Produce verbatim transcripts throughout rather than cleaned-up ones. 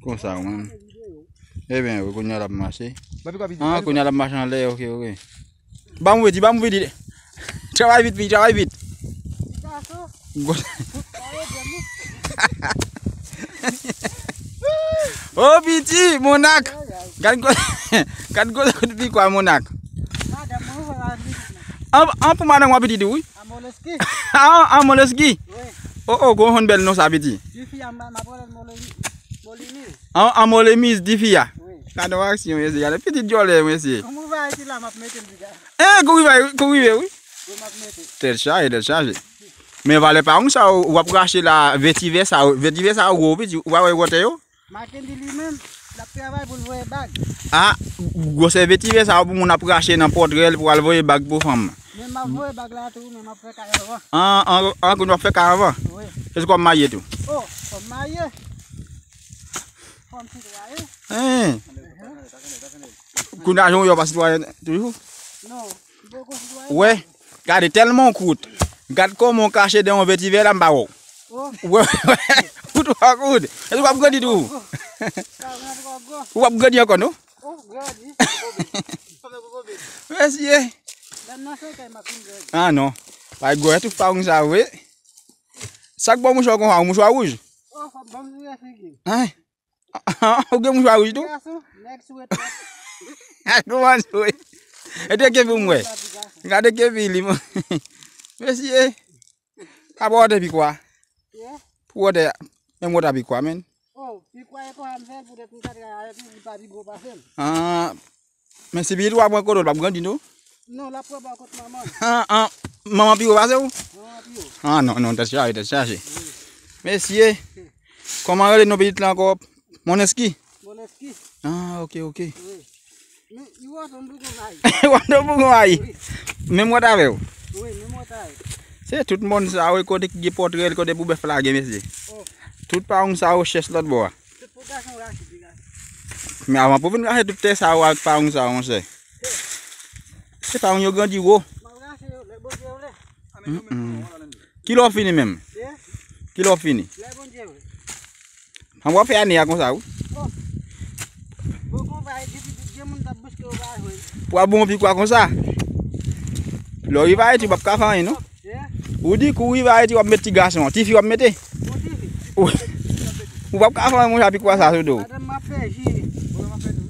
Konsa, wi, menm. Ebyen, wi, kounye a l ap mache. Ah, kounye a l ap mache anlè, ok, ok. Ba m piti, ba m piti. Travay vit, pitit, travay vit. Gwo- Oh, piti, monak. Gad gwo, gad gwo kout pikwa, monak. An, an pou madanm w ap piti tou, wi. An, an Moleski. Oh, oh, gwo honn bèl non sa, piti. An, an Molemiz, di fi a. Gade yon aksyon, mesye. Gade pitit djòlè, mesye. Kòman w va iti la, m ap mete l, piga. Eh, kouri va, kouri ve, wi. Wi, m ap mete. Tèt chaje, tèt chaje. Men valè pa yon sa, w ap rache la, vetivè sa, vetivè sa gwo, piti, w pa wè gwòtè yo? Mackendy li menm, l ap travay pou l voye bag. Ah, gwosè vetivè sa pou moun ap rache nan pòtrè l pou al voye bag pou fanm. Men m ap voye bag la tou, men m ap fè kay anvan. An, an, an, kounye w ap fè kay anvan? Wi. Èske w ap marye tou? Oh, fò m marye. Fò m sitwayen. Hein. Kounye a jan w ye w pa sitwayen toujou? Non, m poko sitwayen. Wè, gade tèlman w kout. Gad kòman w kache dèyè yon vetivè la, m pa wè w. Oh. Wè, wè, ou twò kout. Èske w ap grandi tou? Sa vre twò gwo. Ou ap grandi ankò, non? Oh, grandi. Mesye. Lè m nan senkay, m ap fin grandi. Ah, non. Pa gwo, tout fawon sa, wi. Sa k ba w mouchwa konsa, yon mouchwa wouj? Oh, fò m ban m vire figi. Hein? Ou gen mouchwa wouj tou? Gason, nèg sou retrèt. Kòman sou? E te kepi m wè. Gade kepi li, mon. Mesye, pa ba w te pikwa. Yeah. Pou w te, menm w ta pikwa, menn. Oh, pikwa e konsa m fè l poutèt m ka travay avèk li, li pa pi gwo pase m. Ah, men si pitit ou a pran kote w, l p ap grandi, non? Non, l ap pran bò kot manman l. Ah, ah, manman pi wo pase w? Manman pi wo. Ah, non, non, tèt chaje, tèt chaje. Mesye, kòman rele non pitit la ankò? Moneski? Moneski. Ah, ok, ok. Wi. Men, Iwoto m pou konvayi. Iwoto m pou konvayi. Wi. Menm wòt avè w. Wi, menm wòt avè w. Se tout mòn sa yo, kote ki gen pòtrè, kote pou bèf lage, mesye. Oh. Tout pawong sa yo chèch lòt bò a. Tout pou gason rache, ti gason. Men avan pou vin rache tout tè sa yo ak pawong sa yo, monchè. Se pawong yo grandi wo. M ap rache yo, lè Bondye vle. Mm, mm. Kilè w fini menm? Ye? Kilè w fini? Lè Bondye vle. An w ap fè ane a konsa, wi. Oh. Bon, konvayi, gen, gen moun t ap bouske yo pa jwenn. W ap bon pikwa konsa? Lè w rive Ayiti, w p ap ka fè anyen, non? Ou di kou rive Ayiti, w ap met ti gason an. Tifi w ap mete? Ou p ap ka fè yon moun apikwa sa sou do w. Madanm m ap fè ji,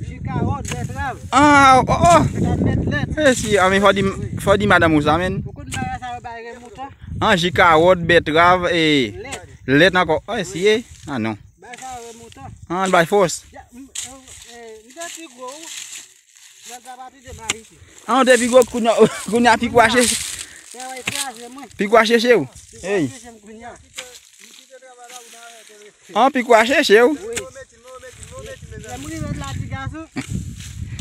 ji kawòt, bètrav. Ah, oh, oh. L ap met lèt. Mesye, ah, men fò di, fò di madanm ou sa, menn. Ou konn bagay sa yo bay remoutan? Ah, ji kawòt, bètrav, e lèt. Lèt ankò. Oh, mesye. Ah, non. Bay sa yo remoutan. Ah, l bay fòs. Ya, m, e, e, m te pi gwo, wi. Lè l ta pati de Ayiti. Ah, w te pi gwo kounye a, kounye a pikwa cheche. Travay kraze mwen. Pikwa cheche w. Pikwa cheche m kounye a. Ah, pikwa cheche w. Wi. Lè m rive la, ti gason,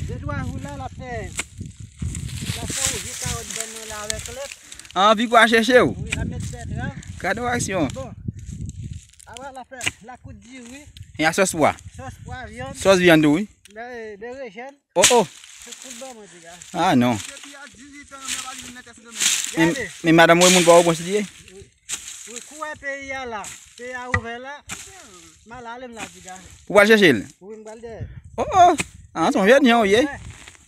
de twa jou la, l ap fè, l ap fè yon ji kawòt ban mwen la avèk lèt. Ah, pikwa cheche w. Wi, l ap met bètrav. Gade yon aksyon. Bon. Apre, l ap fè lakout diri. E a sòs pwa. Sòs pwa, vyann. Sòs vyann tou, wi. Be-, berejèn. Oh, oh. Tout, tout ban mwen, ti gason. Ah, non. Depi a dizuit an, mwen pa vin nan tè sou domèn. Men, gade. Men madanm ou e moun pa w konsidere? Wi, kou wè peyi a la. Peyi a ouvè la. M al ale m la, ti gason. Ou pral chèche l? Wi, m pral dèyè. Oh, oh. Ah, se yon jèn jan ou ye. Wi.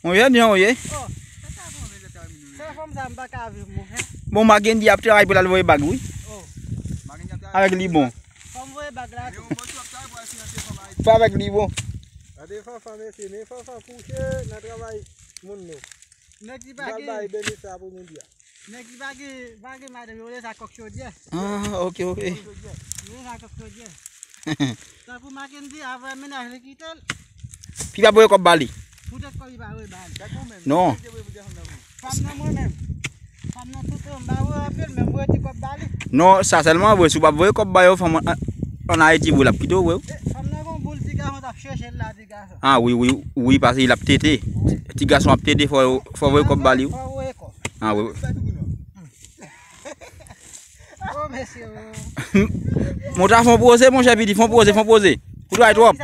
Yon jèn jan ou ye. Oh. San fanm sa, m pa ka viv, monchè. Bon, Mackendy ap travay pou l al voye bag, wi. Oh. Avèk li bon. Fò m voye bag la tou. Fò avèk li bon. Gade fanfan, mesye, men fanfan kouche nan travay moun nou. Nèg ki pa gen, bay beni sa pou midi a. Nèg ki pa gen, pa gen madanm, yo rele sa kòk chodyè. Ah, ok, ok. Yo rele sa kòk chodyè. Tankou Mackendy, avè mennaj li kite l. Pi pa voye kòb ba li. Poutèt kòb li pa voye ba li. Non. Fanm nan mwen menm. Fanm nan tout, m pa voye anpil, men m voye ti kòb ba li. Non, sa sèlman vre, si w p ap voye kòb ba yo, fanm an, an Ayiti vre, l ap kite w vre. E, fanm nan gon boul ti gason t ap chèche l la, ti gason. Ah, wi, wi, wi, paske l ap tete. Wi. Ti gason ap tete, fò, fò voye kòb ba li, wi. Fò voye kòb. Ah, wi, wi. Oh, mesye, oh. Mon ta fon poze, monchè, piti, fon poze, fon poze. Ou travay twòp.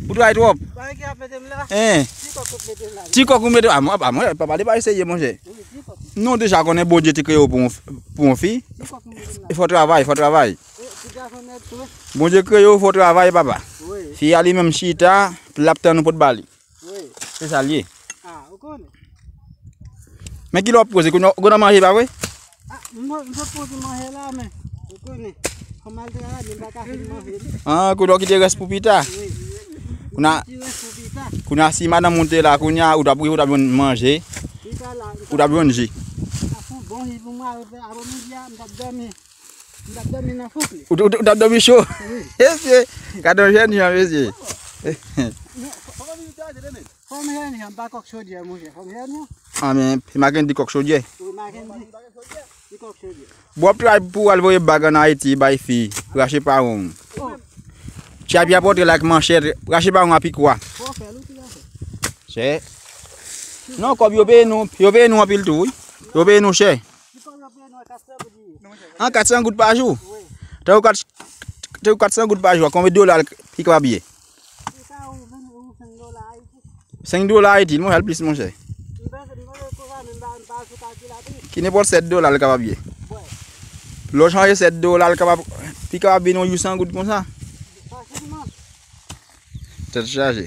Ou travay twòp. Hein. Ti kòk ou mete, ah, mwen, ah, mwen, papa, li pa eseye, monchè. Non, deja konnen Bondye te kreye w pou yon, pou yon fi. Fò travay, fò travay. Bondye kreye w, fò travay, papa. Fi a li menm chita, l ap tann ou pot ba li. Wi. Se sa l ye. Ah, ou konnen. Men ki lè w ap poze, kounye a w gen nan manje, pa vre? Ah, m pa, m pa poze manje la, men ou konnen. Kòm al travay, men m pa ka fin manje. Ah, kounye a w kite rès pou pita. Wi. Kounye a, ti rès pou pita. Kounye a, si madanm ou te la, kounye a, ou t ap, ou t ap jwenn manje. Pita la, ou t ap jwenn ji. Sa fè yon bon ji pou mwen, apre, apre midi a, m t ap dòmi. M t ap dòmi nan fouk li. Ou, ou, ou t ap dòmi cho? Wi. Mesye, gade yon jèn jan, mesye. Fò m jèn jan, m pa kòk chodyè, monchè. Fò m jèn jan. Ah, men, Mackendy kòk chodyè. Wi, Mackendy. Li kòk chodyè. Bon, w ap travay pou w al voye bag ann Ayiti, bay fi, rache pawon. Oh. Ti apye ap rantre la ak manchèt, rache pawon a pikwa. Fò fè l, wi, ki zafè? Chè. Non, kòb yo peye nou, yo peye nou anpil tou, wi. Yo peye nou chè. An kat san goud pa jou? Tankou kat, tankou kat san goud pa jou, a konbyen dola l ki kapab ye? Senk dola Ayiti, monchè, l plis, monchè. Ki nenpòt sèt dola l kapab ye. Lè w chanje sèt dola, l kapab, li kapab vin yon uit san goud konsa. Tèt chaje.